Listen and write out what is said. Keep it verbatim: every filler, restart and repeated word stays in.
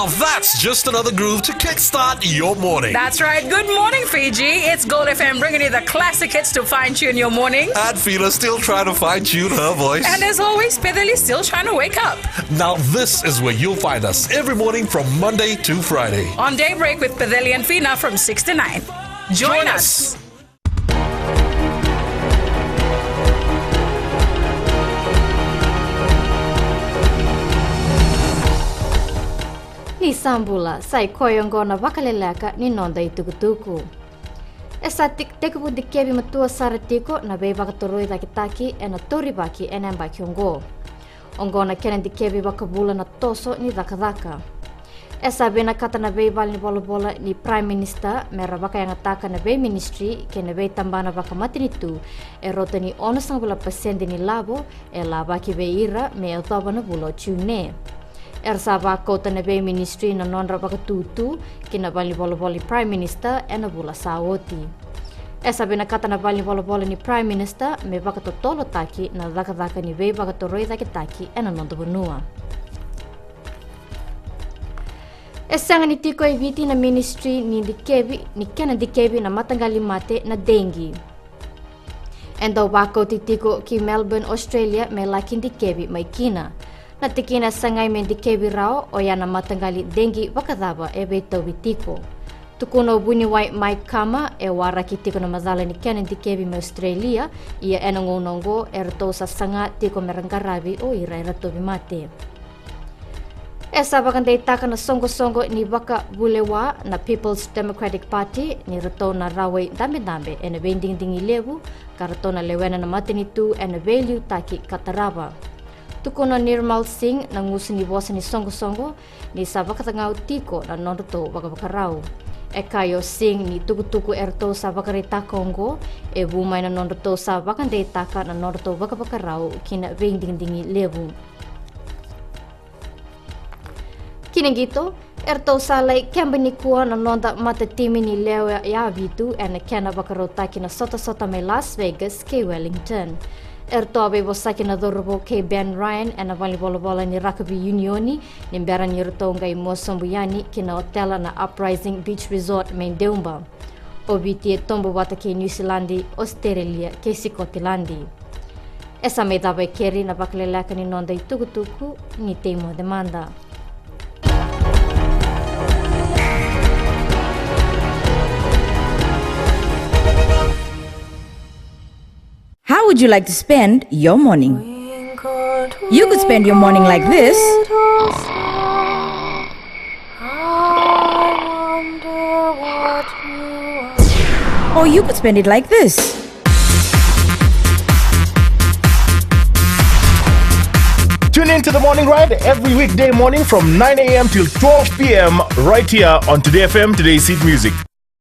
That's just another groove to kickstart your morning. That's right. Good morning, Fiji. It's Gold F M bringing you the classic hits to fine tune your mornings. And Fila still trying to fine tune her voice. And as always, Pedeli still trying to wake up. Now, this is where you'll find us every morning from Monday to Friday. On Daybreak with Pedeli and Fina from six to nine. Join us. Ni sa bula, sa i koya oqo na vakaleleka ni noda itukutuku. E sa tik-, tekivu dikevi matua sara tiko na veivakatoroi caketaki ena torivaki ena yabaki oqo. Oqo na kena dikevi vakavula na toso ni cakacaka. E sa vinakata na veivalenivolavola ni Prime Minister me ra vakayagataka na veiministry kei na veitabana vakamatanitu e rauta ni onosagavulu na pasede ni lavo e lavaki vei ira me yacova na vula o June. Era sa vakauta na veiministry na nodra vakatutu ki na valenivolavola ni Prime Minister ena vula sa oti. E sa vinakata na valenivolavola ni Prime Minister me vakatotolotaki na cakacaka ni veivakatoroi caketaki ena noda vanua. E sega ni tiko e Viti na ministry ni dikevi, ni kena dikevi na mataqali mate na dengue. E dau vakauti tiko ki Melbourne, Australia, me laki dikevi mai kina. Na tikina e sagai me dikevi rawa oya na mataqali dengue vakacava e veitauvi tiko. Tukuna o vuniwai Mike Kama, e waraki tiko na macala ni kena dikevi mai Australia, ia ena gauna oqo eratou sa saga tiko me ra qaravi o ira era tauvimate. E sa vakadeitaka na soqosoqo ni vakavulewa na People's Democratic Party ni ratou na rawai dabedabe ena veidigidigi levu ka ratou na lewena na matanitu ena veiliutaki ka tarava. Tukuna o Nirmal Singh na gusu ni vosa ni soqosoqo ni sa vakacagau tiko na nodratou vakavakarau. E kaya o Singh ni tukutuku eratou sa vakaraitaka oqo e vu mai na nodratou sa vakadeitaka na nodratou vakavakarau ki na veidigidigi levu. Ki na qito, eratou sa lai keba nikua na noda matatimi ni lewe ya vitu ena kena vakarautaki na sotasota mai Las Vegas kei Wellington. Eratou a veivosaki na cauravou kei Ben Ryan ena valenivolavola ni rakavi unioni ni bera ni ratou qai mua sobu yani ki na otela na Uprising Beach Resort mai Deuba. O Viti e tobu vata kei Niusiladi, Ositerelia kei Sikotiladi. E sa mai cava e keri na vakaleleka ni noda itukutuku ni tei moce mada. How would you like to spend your morning? You could spend your morning like this. Or you could spend it like this. Tune in to the Morning Ride every weekday morning from nine a.m. till twelve p.m. right here on Today F M, today's hit music.